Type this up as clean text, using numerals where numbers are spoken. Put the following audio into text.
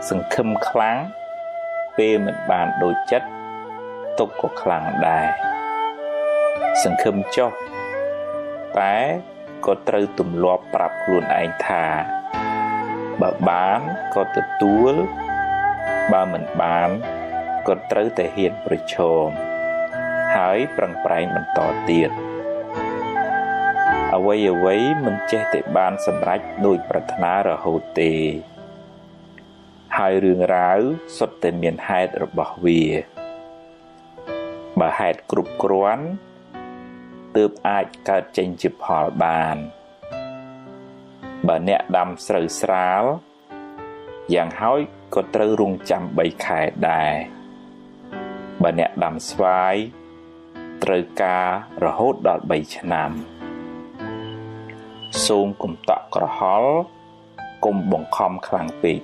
សង្ឃឹមខ្លាំងពេលមិនបានដូចចិត្តទុក្ខក៏ខ្លាំងដែរសង្ឃឹមចុះតែក៏ត្រូវទម្លាប់ប្រាប់ខ្លួនឯងថាបើបានក៏ទទួលបើមិនបានក៏ត្រូវតែហ៊ានប្រឈមហើយប្រឹងប្រែងបន្តទៀតអ្វីៗមិនចេះតែបានសម្រេចដូចប្រាថ្នារហូតទេហើយរឿងរ៉ាវសុទ្ធតែមានហេតុរបស់វាបើហេតុគ្រប់គ្រាន់ទើបអាចកើតចេញជាផលបានបើអ្នកដាំស្រូវស្រាលយ៉ាងហោចក៏ត្រូវរងចាំ3ខែដែរបើអ្នកដាំស្វាយត្រូវការរហូតដល់3ឆ្នាំសូមកុំតក់ក្រហល់កុំបង្ខំខ្លាំងពេក